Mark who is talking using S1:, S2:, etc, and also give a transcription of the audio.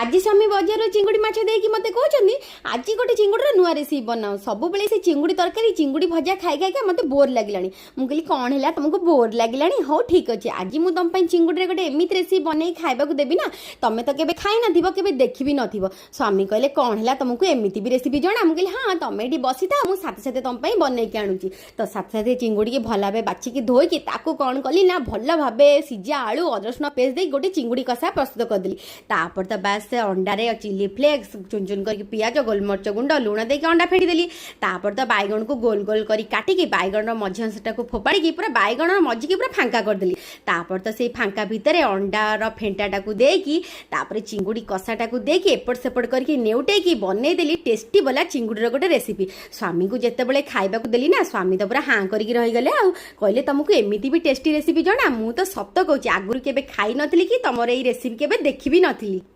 S1: ଆଜି ସ୍ୱାମୀ ବଜାରରୁ ଚିଙ୍ଗୁଡ଼ି ମାଛ ଦେଇକି ମୋତେ କହୁଛନ୍ତି, ଆଜି ଗୋଟେ ଚିଙ୍ଗୁଡ଼ିର ନୂଆ ରେସିପି ବନାଅ। ସବୁବେଳେ ସେ ଚିଙ୍ଗୁଡ଼ି ତରକାରୀ, ଚିଙ୍ଗୁଡ଼ି ଭଜା ଖାଇ ଖାଇକା ମୋତେ ବୋର୍ ଲାଗିଲାଣି। ମୁଁ କହିଲି, କ'ଣ ହେଲା, ତମକୁ ବୋର୍ ଲାଗିଲାଣି? ହଉ, ଠିକ୍ ଅଛି। ଆଜି ମୁଁ ତମ ପାଇଁ ଚିଙ୍ଗୁଡ଼ିରେ ଗୋଟେ ଏମିତି ରେସିପି ବନେଇକି ଖାଇବାକୁ ଦେବି ନା, ତମେ ତ କେବେ ଖାଇନଥିବ, କେବେ ଦେଖି ବି ନଥିବ। ସ୍ୱାମୀ କହିଲେ, କ'ଣ ହେଲା, ତମକୁ ଏମିତି ବି ରେସିପି ଜଣା? ମୁଁ କହିଲି, ହଁ, ତମେ ଏଠି ବସିଥାଅ, ମୁଁ ସାଥେ ସାଥେ ତମ ପାଇଁ ବନେଇକି ଆଣୁଛି। ତ ସାଥେ ସାଥେ ଚିଙ୍ଗୁଡ଼ିକି ଭଲ ଭାବେ ବାଛିକି ଧୋଇକି ତାକୁ କ'ଣ କଲି ନା, ଭଲ ଭାବେ ସିଝା ଆଳୁ, ଅଦା ରସୁଣ ପେଷ୍ଟ ଦେଇ ଗୋଟେ ଚିଙ୍ଗୁଡ଼ି କଷା ପ୍ରସ୍ତୁତ କରିଦେଲି। ତାପରେ ତ ବାସ୍, ଅଣ୍ଡାରେ ଚିଲି ଫ୍ଲେକ୍ସ, ଚୁନ ଚୁନ କରିକି ପିଆଜ, ଗୋଲମରିଚ ଗୁଣ୍ଡ, ଲୁଣ ଦେଇକି ଅଣ୍ଡା ଫେଟିଦେଲି। ତାପରେ ତ ବାଇଗଣକୁ ଗୋଲ ଗୋଲ କରି କାଟିକି ବାଇଗଣର ମଝି ଅଂଶଟାକୁ ଫୋପାଡ଼ିକି ପୁରା ବାଇଗଣର ମଝିକି ପୁରା ଫାଙ୍କା କରିଦେଲି। ତାପରେ ତ ସେଇ ଫାଙ୍କା ଭିତରେ ଅଣ୍ଡାର ଫେଣ୍ଟାଟାକୁ ଦେଇକି, ତାପରେ ଚିଙ୍ଗୁଡ଼ି କଷାଟାକୁ ଦେଇକି ଏପଟ ସେପଟ କରିକି ନେଉଟେଇକି ବନେଇଦେଲି ଟେଷ୍ଟି ବାଲା ଚିଙ୍ଗୁଡ଼ିର ଗୋଟେ ରେସିପି। ସ୍ୱାମୀଙ୍କୁ ଯେତେବେଳେ ଖାଇବାକୁ ଦେଲି ନା, ସ୍ୱାମୀ ତ ପୁରା ହାଁ କରିକି ରହିଗଲେ ଆଉ କହିଲେ, ତମକୁ ଏମିତି ବି ଟେଷ୍ଟି ରେସିପି ଜଣା? ମୁଁ ତ ସତ କହୁଛି, ଆଗରୁ କେବେ ଖାଇନଥିଲି କି ତମର ଏଇ ରେସିପି କେବେ ଦେଖି ବି ନଥିଲି।